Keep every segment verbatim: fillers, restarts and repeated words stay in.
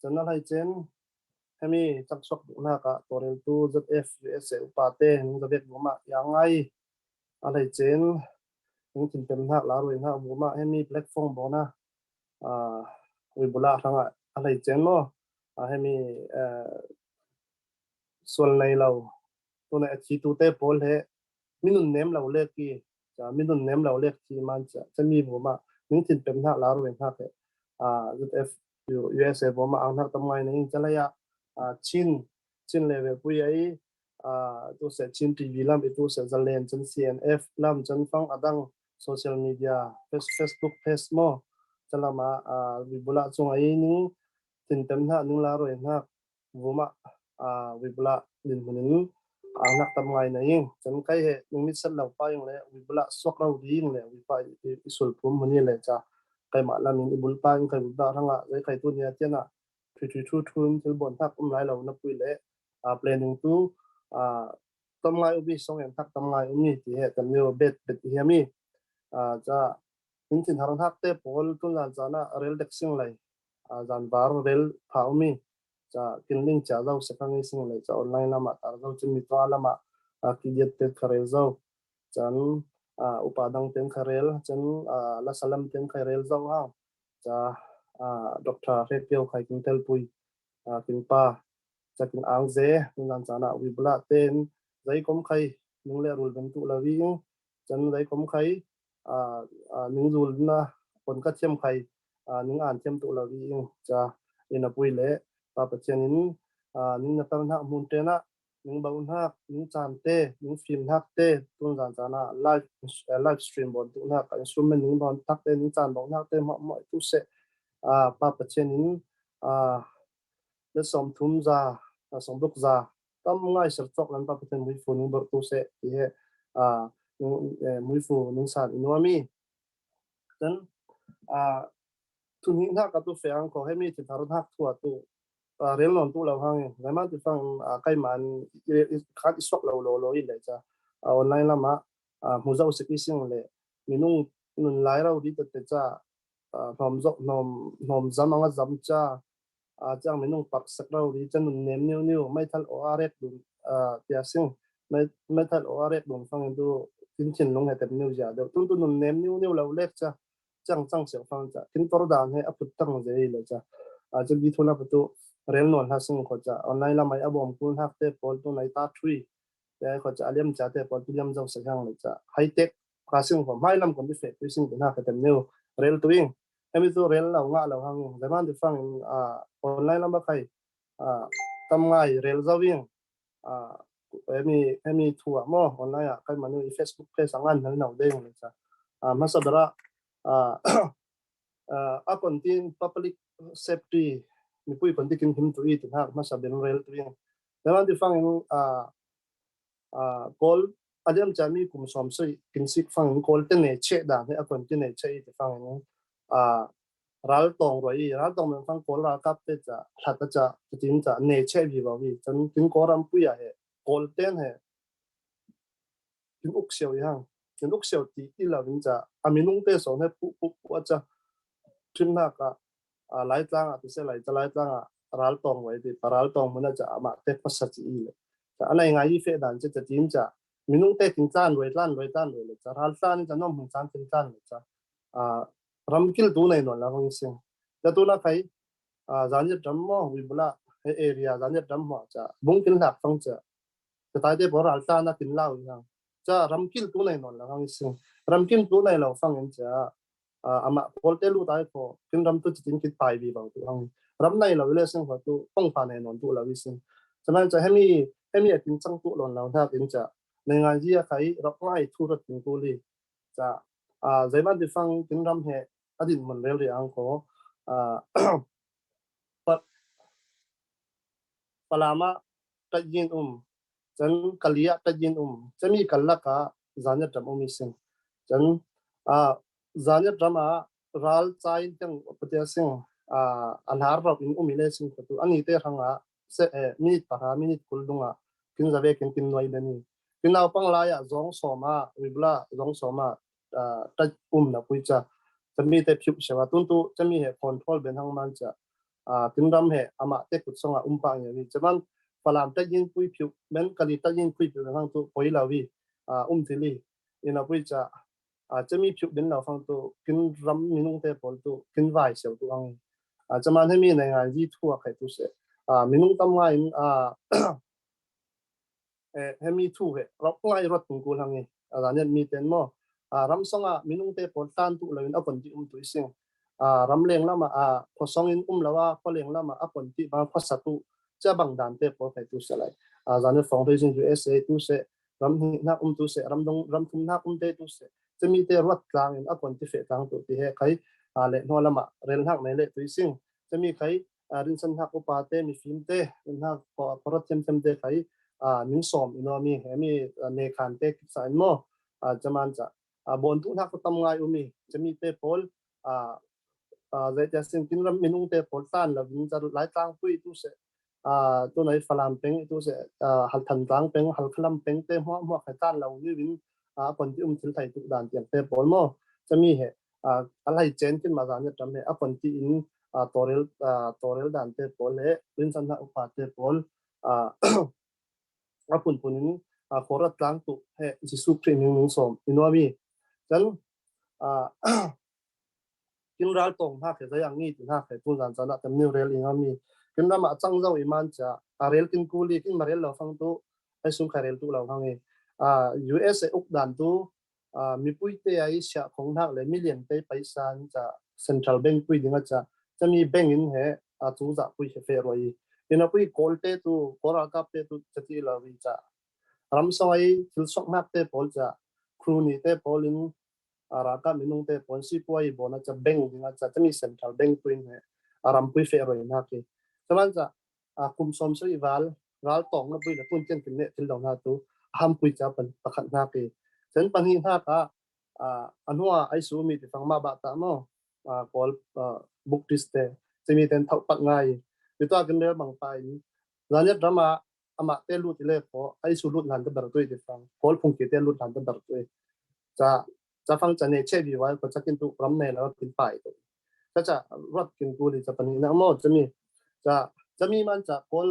Chan a lai chen hemi chak suak duhnak ah tawreltu Z F U S A upate nung zavek duh mah i a ngai. A lai chen nung thinpemhnak laruainak bu mah hemi platform bawna, ah, Wibula hrangah a lai chen maw, ah, hemi, ah, sual nei lo tuna a thitute pawl he minun nem lo lek i, ca minun nem lo lek ti man ca, ca mi bu mah nung thinpemhnak laruainak he, ah, Z F U S A bu mah angnak tam ngai na in ca lai ah, ah, Chin, Chin le ve pui ai, ah, tu se Chin T V lam i tu se Zalen chan C N F lam chan fang adang social media, Face-, Facebook page maw, ca lam ah, ah, Wibula chung ai nung thinpemhnak nung laruainak bu mah, ah, Wibula dinhmun in angnak tam ngai na ing. Chan kai he nung mit set lo pa ing le Wibula suak lo ding le Wipa i, i, i sulphum hmun i le ca kai mah lam in i bul pa ing kai Wibula hrangah zai kai tu nia tianah thui thui thu thu in thil bawn hnak um lai lo na pui le, ah, planning tu, ah, tam ngai um i song en hnak tam ngai um i ti he tam neu bet bet i hiam i, ah, ca in thin har hnak te pawl tun zan cana rel dek sing lai, ah, zan var rel pha um i ca kin ling cia zo se kha ngi sing lai ca online lamah tar zo cin mi tua lamah, ah, ki diat te kha rel zo. Chan, ah, upa dang ten kha rel, chan, ah, lasalam ten kha rel zo hang. Ca, ah, Doctor Hrekpio khai kin telpui, ah, kin pa, ca kin ang ze, nin an cana Wibula ten, zai kom khai, ning le rul ben tu la vi ing, chan zai kom khai, ah, ah, ning zul na, kon ka thiam khai, ah, ning an thiam tu la vi ing, ca ina pui le, Pa Pathian in, ah, ning na tar hnak hmun tena, ning bau hnak, ning caan te, ning fim hnak te, tun zan cana live, eh, live stream bawn tu hnak, instrument ning bawn tak te, ning caan bau hnak te, mah mah tu se, ah, Pa Pathian in, ah, le sawm thum za, ah, sawm ruk za, tam ngai ser cawk lan Pa Pathian muifu ning bor tu se, ti he, ah, ning, eh, muifu ning san i nuam i. Chan, ah, thun hih hnak a tu fe ang ko hemi thi thar hnak thu a tu, ah, rel nawn tu lo hang i. Zaiman ti fang, ah, kai man i, i, khan i suak lo lo lo i le ca. Ah, online lamah, ah, hmu zo sik i sing le minung nun lai rau di tete ca, ah, hnawm zo, hnawm, hnawm zam ang a zam ca, ah, ciang minung parh sek rau di ca nun nem niu niu, mai thal aw a rek dun, ah, tia sing, mai, mai thal aw a rek dun fang in tu tin thin lung he tem niu zia deuh. Tun tu nun nem niu niu lo lek ca, ciang cang siau fang ca, tin tor dan he a put tang zei le ca. Ah, ca bi thun a patu rel nawn hla sing kho ca, online lamai a bawm kul hnak te pawl tu nai ta thui. Te kho ca a liam ca te pawl tu liam zo sek hang le ca. High tech ka sing kho, hmai lam kon ti fek tu sing tu hna ka tem neu rel tu ing. Hemi tu rel lo ngah lo hang ing. Zaiman ti fang in, ah, online lam a khai, ah, tam ngai rel zo ing. Ah, hemi, hemi thu ah maw, online ah kai manu i Facebook page a ngan hal nau deng le ca. Ah, masa bera, ah, ah, a kon tin public safety, mipui kon ti kin him tu i tu hnak masa ben rel tu ing. Zaiman ti fang in, ah, ah, Kawl a liam ca mi kum sawm sui kin sik fang in Kawl te ne che dan he a kon ti ne che i ti fang in, ah, ral tawng ruai i, ral tawng men fang Kawl ral kap te ca, hlat a ca, tin ca ne che vi va vi. Chan tin Kawl ram pui a he, Kawl ten he, tin uk siau i hang. Tin uk siau ti i lo in ca, a minung te sawng he pu, pu, pu a ca, tin hnak a, a, Laitlang ah, ti se lai ca Laitlang ah, ral tawng vai ti, pa ral tawng hmun ah ca, amah te pasa ci i le. Ca, a nai ngai i feh dan ca, ca tin ca, minung te tin tlan vai, tlan vai, tlan vai le ca, ral tlan ca, nuam hmun tlan tin tlan le ca. A, ram kil tu nei nawn la hong sing. Ca tu na khai, a, Zaniat ram maw, Wibula, he area, Zaniat ram maw ca, bung kil hlak fang ca. Ca tai te pawl ral tlan a kin lau i hang. Ca ram kil tu nei nawn la hong sing. Ram kil tu nei lo fang in ca. Ah, amah Kawl te lu tai ko, kin ram tu citin kit pai vi bang tu hang. Ram nai lo le sing ko tu, pong pa nei non tu lo i sing. Caman ca hemi, hemi a kin cang tu lon lo hnak in ca. Nei ngai zia khai, rap ngai thu rat kin tu li. Ca, ah, zaiman ti fang kin ram he, a din man rel ri ang ko. Ah, pa-, Palama tat yin um, chan Kalia tat yin um, chan mi kal laka Zaniat ram um i sing. Chan, ah, Zaniat ram a ral cain teng patia sing, ah, a hlar rau in um i le sing ko tu. Ani te hrang a se, eh, minit pahra, minit kul dunga kin zave kin kin nuai beni. Kin naupang lai a zong sawma, Wibula zong sawma, ah, tat um na pui ca. Chan mi te phiu siawa tun tu, chan mi he control ben hang man ca. Kin ram he amah te kut song a um pah nge wi. Caman Falam ta yin pui piu, men kali ta yin pui piu hang tu poi la wi. Um thili. Ina pui ca cami phiuk din lo fang tu kin ram minung te pawl tu kin vai sel tu ang. Caman hemi nei ngai ji thu a khai tu se. Minung tam ngai in hemi thu he rok ngai rot tung kul hang i. Zaniat mi ten mo ram song a minung te pawl tan tu lo in a kon ti um tu i sing. Ram leng lama khosong in um lo a kho leng lama a kon ti bang khosa tu ca bang dan te pawl khai tu se lai. Zaniat fong thei sing U S A tu se ram hnih nak um tu se, ram dong, ram thum nak um te tu se. Cami te ruat tlang in a kon ti feh tlang tu ti he khai le hnuai lama rel hnak nei le tu i sing. Cami khai rinsan hnak upa te, mifim te, rin hnak parat thiam thiam te khai ning sawm i nuam i, hemi ne khan te kisa in maw. Caman ca bon tu hnak tu tam ngai um i, cami te pawl zai tia sing kin ram minung te pawl tan lo in ca lai tlang pui tu se. Tunai Falam peng tu se, Halthan tlang peng, Halkhalam peng te hmuah hmuah khai tan lo ni win a kon ti um thil thai tu dan tiang te pawl maw. Cami he a lai chen kin ma zaniat ram he a kon ti in torel torel dan te pawl he rinsan hnak upa te pawl a punpun in khorat tlang tu he Jesu Khrih ning ning sawm i nuam i. Chan kin ral tawng hnak he zai ang i ti hnak he tun zan zan a tem ni rel i ngam i. Kin ram a cang zo i man ca a rel kin kul i kin ma rel lo fang tu ai sung kha rel tu lo hang i. U S A uk dan tu mipui te ai siah khong hnak le million te paisa in ca central bank pui ding a ca cami bank in he a cu zah pui he feh ruai i. Ina pui kawl te tu kawl ralkap te tu ca ti lo i ca ram song ai thil sok hnak te pawl ca crony te pawl in ralkap minung te pawl sipuai bawn a ca bank ding a ca cami central bank pui in he a ram pui feh ruai hnak i. Caman ca kum sawm sari val ral tawng na pui le tun tiang kin ne thil lo hna tu a ham pui ca pan pakhat hnak i. Cen pan hi hnak a a hnuah ai su mi ti fang ma bah ta maw. Kawl buk tis te cimi ten thauh pat ngai. Tua kin rel bang pa in zaniat ram a amah te lut i le ko ai su lut hlan te ber tu i ti fang. Kawl phung ki te lut hlan te ber tu i. Ca ca fang ca ne che bi wai ko ca kin tu ram nei lo kin pai tu. Ca ca ruat kin tu li ca pan hi na maw cami. Ca cami man ca Kawl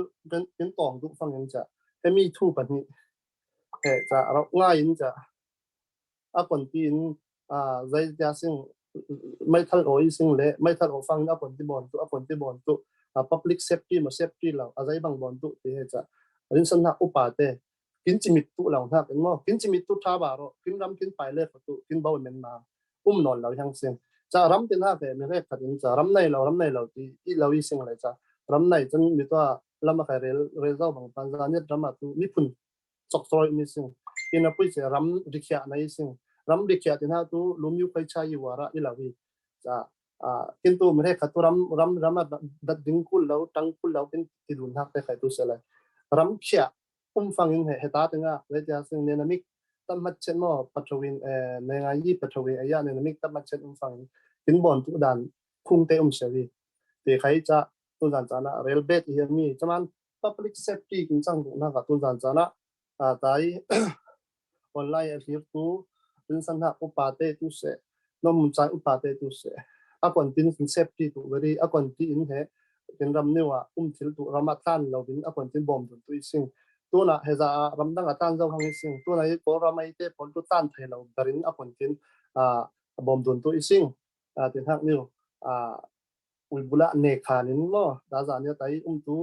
kin tawng tu fang in ca hemi thu pan hi. He ca rok ngai in ca a kon ti in zai tia sing maithal o i sing le maithal o fang in a kon ti bawn tu a kon ti bawn tu public safety ma safety lo a zai bang bawn tu ti he ca rinsan hnak upa te kin cimit tu lo hnak in maw kin cimit tu tha ba ro kin ram kin pai le ko tu kin bau men ma um nawn lo hiang sing ca ram tin hak he mi rek khat in ca ram nei lo ram nei lo ti i lo i sing le ca ram nei cun mi tua lam a khai rel rel zo bang pan zaniat ram a tu mi phun cok cawlai mi sing. Ina pui se ram rikhiah na i sing. Ram rikhiah tin ha tu lum yu kai cha i wara i lo i. Ca kin tu mi he kha tu ram ram ram a dat ding kul lo tang kul lo kin ti dun hak te khai tu se lai. Ram khiah um fang in he he ta te nga le tia sing ne na mik tam mat chen mo patrowin ne nga yi patrowin a ya ne na mik tam mat chen um fang in kin bon tu dan khung te um se wi. Te khai ca tu dan ca na rel bet i mi caman public safety kin chang duh hnak ah tun zan caan ah tai online a hlir tu rinsan hnak upa te tu seh, nomcai upa te tu seh, a kon tin safety tu veri a kon ti in he kin ram neu ah um thil tu ram a tlan lo in a kon tin bawm dun tu i sing. Tuna he za a ram dang a tlan zo hang i sing. Tuna i ko ram ai te pon tu tlan thei lo berin a kon tin bawm dun tu i sing. Tin hak niu ui bula ne khan in maw da zan ya tai um tu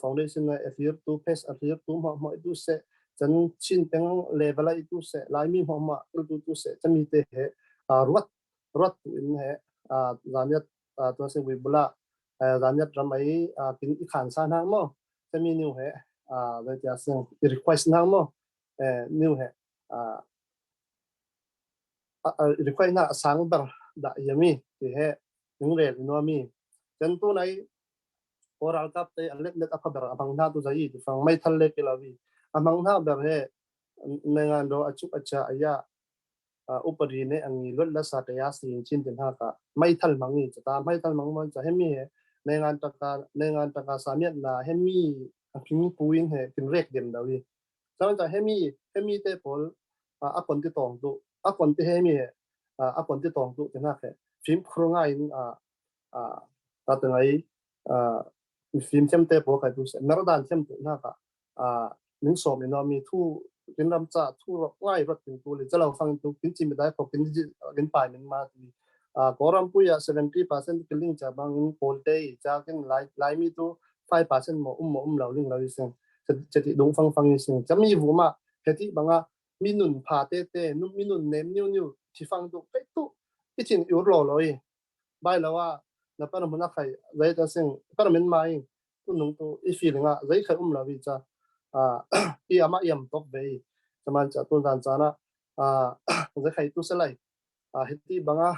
foundation a hlir tu pes a hlir tu hmah hmah tu seh chan chin peng level a tu seh lai mi hmah hmah tu tu seh chan mi te he ruat ruat tu in he zan ya tu se ui bula zan ya ram ai kin i khan sa hna maw chan mi niu he zai tia sing i request hna maw niu he request na sang ber dah yami ti he ning rel i nuami. Chan tu nai ko ralkap te a let let a pha ber a mang hna tu zai ti fang mai thal le ki lawi a mang hna ber he ne ngan do a chuk a cha a ya upadi ne ang i lot la sa te ya si chin tin ha ka mai thal mang i cha ta mai thal mang mang cha hemi he ne ngan ta ka ne ngan ta ka sa miat na hemi a king pu in he kin rek dem dawi. Chan ta hemi hemi te pol a kon ti tong tu a kon ti hemi he a kon ti tong tu te na khe fim khru nga in a ta te ngai a, mifim thiamte pawl kai tu se, merdan thiam tu hna ka, a, ning sawm in mi thu, kin ram ca, thu rawk ngai rawt kin tu le, calo fang tu, kin cimi dai ko, kin ji, kin pai min ma tu. A, Kawlram pui a seventy percent kin ling ca bang in pawl te, ca kin lai, lai mi tu five percent mo um mo um lo ling lo i sing. Cati, cati dung fang fang i sing. Cami vu ma, heti banga, mi nun pha te te, nu, mi nun nem niu niu, ti fang tu, kai tu, i cin i ur lo lo i. Bai lo a, na par mun a khai, zai ta sing, par min ma i, tu nung tu, i feeling a, zai khai um lo i ca, a, i ama i am tok ve i, ca man ca, tu dan ca na, a, zai khai tu se lai, a, heti banga,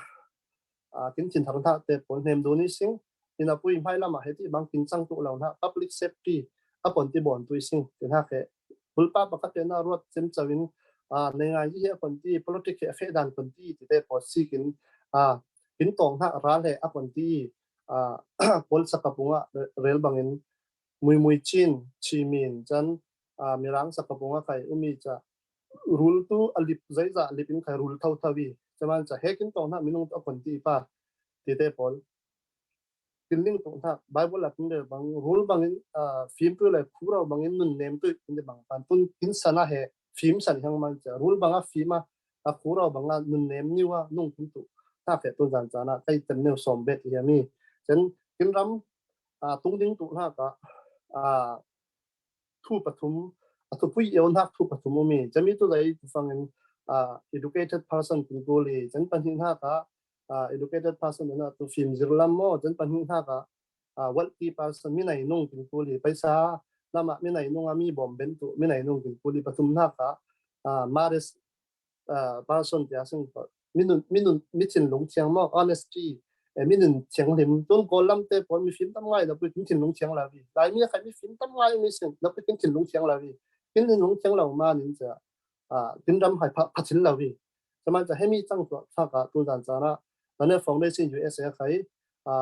a, kin thin thar hna te pon hnem du ni sing, ina pui mai lama heti bang kin chang tu lo hna, public safety, a pon ti bon tu i sing, ti hna ke, bulpa pakhat te na ruat cem chawin, a, nei ngai hi a kon ti, politic he a fe dan kon ti, ti te pawl si kin, a, kin tong hna ral he a kon ti, a, pawl sakapunga rel bangin, mui mui chin, chi min, chan, a, mirang sakapunga kai umi ca, rul tu a lip zai za lip in kai rul thau thau i, ca man ca he kin tong hna minung tu a kon ti pa, ti te pawl. Kin ling tu hna, Bible a kin le bang, rul bangin, a, fim tu le khurau bangin nun nem tu in de bang pan tun kin sana he, fim san hang man ca, rul banga fim a, a khurau banga nun nem niu a, nung kin tu, hna fe tu zan zan a, kai ten neu som bet hi a mi. Cen, kin ram, a, tung ding tu hna ka, a, thu pathum, a thupui eu hnak thu pathum umi. Cami tu lei tu fangin, a, educated person kin kul i, cen pahnih hna ka, a, educated person ina tu fim zir lam maw, cen pahnih hna ka, a, wealthy person, mi nei nung kin kul i, paisa lamah mi nei nung a mi bawm ben tu, mi nei nung kin kul i, pathum hna ka, a, modest, a, person tia sing ko. Minun, minun, mi thinlung thiang maw, honesty, e, minun thiang hlim. Tun Kawl lam te pawl mi fim tam ngai lo, pui kin thinlung thiang lo vi. Lai mi a khai mi fim tam ngai mi sing, lo pui kin thinlung thiang lo vi. Kin thinlung thiang lo ma nin ca, a, kin ram hai pha, pha thil lo vi. Ca man ca hemi cang tuak fa ka tu dan ca na, Daniel Foundation U S A khai, a,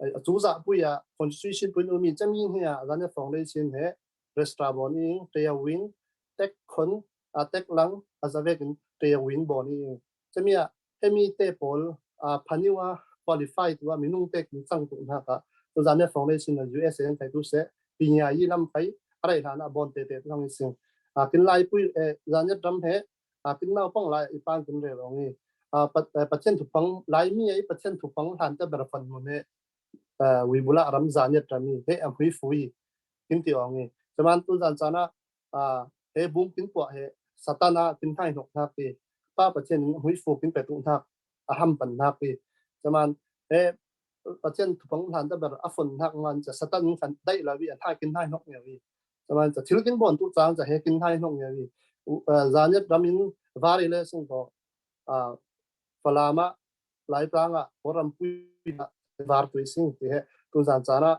a, cu zah pui a, constitution pui nu mi cami hi a, Daniel Foundation he, Restaurant bawh ning, Tailor wing, tek khon, a tek lang, a za vekin Tailor wing bawh ning. Cami a, hemi te pawl, a, phaniu a qualify tu a minung te kin cang tu hna ka. Tu Zaniat Foundation a U S A an kai tu se, pinya i lam kai, a rai hlan a bon te te tu hang i sing. A, kin lai pui, e, Zaniat ram he, a, kin nau pang lai i pang kin rel ong i. A, pat, e, Pathian thupang, lai mi a i Pathian thupang hlan te ber fan mun he, a, wi bula ram Zaniat ram i, he a hui fui, kin ti ong i. Ca man tu zan ca na, a, he bum kin puah he, Satan a kin hnai hnok hnak i, Pa Pathian in hui fu kin petu hnak, a ham pan hnak i. Ca man, he Pathian thupang hlan ta ber a fon hnak ngan ca Satan in kan daih lo i, a hnai kin hnai hnok nge i. Ca man ca thil kin bon tu cang ca he kin hnai hnok nge i. U, a, Zaniat ram in vari le sung ko, a, Falam ah, Laitlang ah, Kawlram pui ah, var tu i sing ti he, tu zan ca na,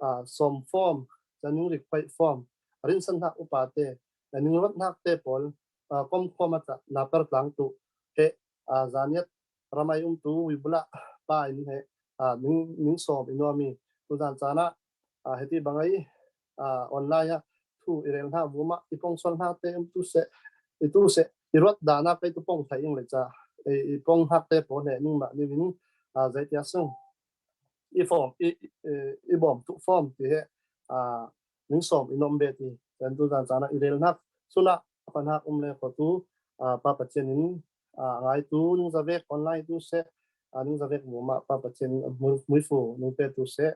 a, sawm form, ca ning rik paih form, a rinsan hnak upa te, a ning rawt hnak te pawl, a, kom khom a ca, na per tlang tu he, a, Zaniat ram ai um tu, wi bula pa in he, a, ning, ning sawm i nuam i, tu zan ca na, a, heti bang ai, a, online ah thu i rel hna vumah i pong sual hna te um tu se, i tu se, i ruat dan ah pei tu pong thai ing le ca, i, i pong hnak te pawl he ning mah ning in, a, zai tia sung i form, i, i, i bawm tu form ti he, a, ning sawm i nuam bet i, kan tu zan zan ah i rel hnak, sunah a pan hak um le ko tu, a, Pa Pathian in, a, ngai tu, ning zavek online tu se, a, ning zavek vumah Pa Pathian in mui, mui fu, ning pe tu se,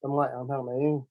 tam ngai ang hnak na ing.